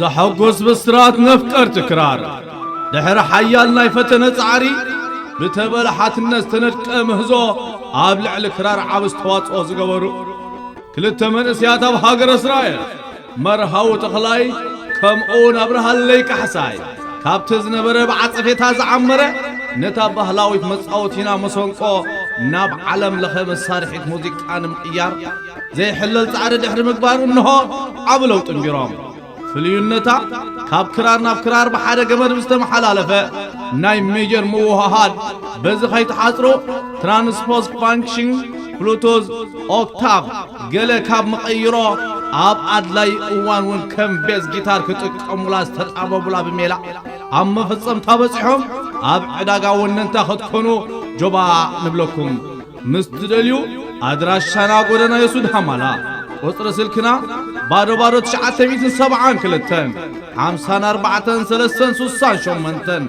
ተሐጉስ ብስራት ነፍቀርቲ ክራር ድሕሪ ሓያል ናይ ፈተነ ጻዕሪ ብተበላሓትነት ዝተነድቀ ምህዞ ኣብ ልዕሊ ክራር ዓቢ ዝተዋጽኦ ዝገበሩ ክልተ መንእስያት ኣብ ሃገረ እስራኤል መርሃዊ ተኽላይ ከምኡውን ኣብርሃለይ ካሕሳይ ካብቲ ዝነበረ ብዓጸፌታ ዝዓመረ ነታ ባህላዊት መጻወቲና መሰንቆ ናብ ዓለም ለኸ መሳርሒት ሙዚቃ ንምቕያር ዘይሕለል ጻዕሪ ድሕሪ ምግባር እንሆ ዓቢ ለውጢ እንቢሮም። ፍልዩነታ ካብ ክራር ናብ ክራር ብሓደ ገመድ ዝተመሓላለፈ ናይ ሜጀር ምውህሃድ በዚ ከይትሓጽሩ ትራንስፖዝ ፋንክሽን ብሉቱዝ ኦክታቭ ገለ ካብ መቐይሮ ኣብ ኣድላይ እዋን እውን ከም ቤዝ ጊታር ክጥቀሙላ ዝተጣበቡላ ብሜላ ኣብ መፈጸምታ በጺሖም ኣብ ዕዳጋ ወነንታ ክትኮኑ ጆባ ንብለኩም። ምስ ትደልዩ ኣድራሻና ጎደና የሱድ ሃማላ፣ ቁጽሪ ስልክና ባዶ ባዶ ትሽዓተ ሚእትን ሰብዓን ክልተን ሓምሳን ኣርባዕተን ሰለስተን ሱሳን ሸሞንተን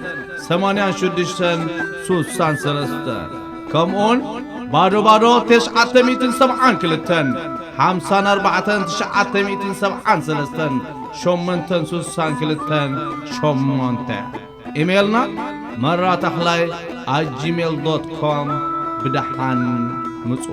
ሰማንያን ሽዱሽተን ሱሳን ሰለስተን ከምኡውን ባዶ ባዶ ትሽዓተ ሚእትን ሰብዓን ክልተን ሓምሳን ኣርባዕተን ትሽዓተ ሚእትን ሰብዓን ሰለስተን ሸሞንተን ሱሳን ክልተን ሸሞንተ ኢሜይልና መራ ተኽላይ ኣት ጂሜል ዶት ኮም። ብደሓን ምጹ።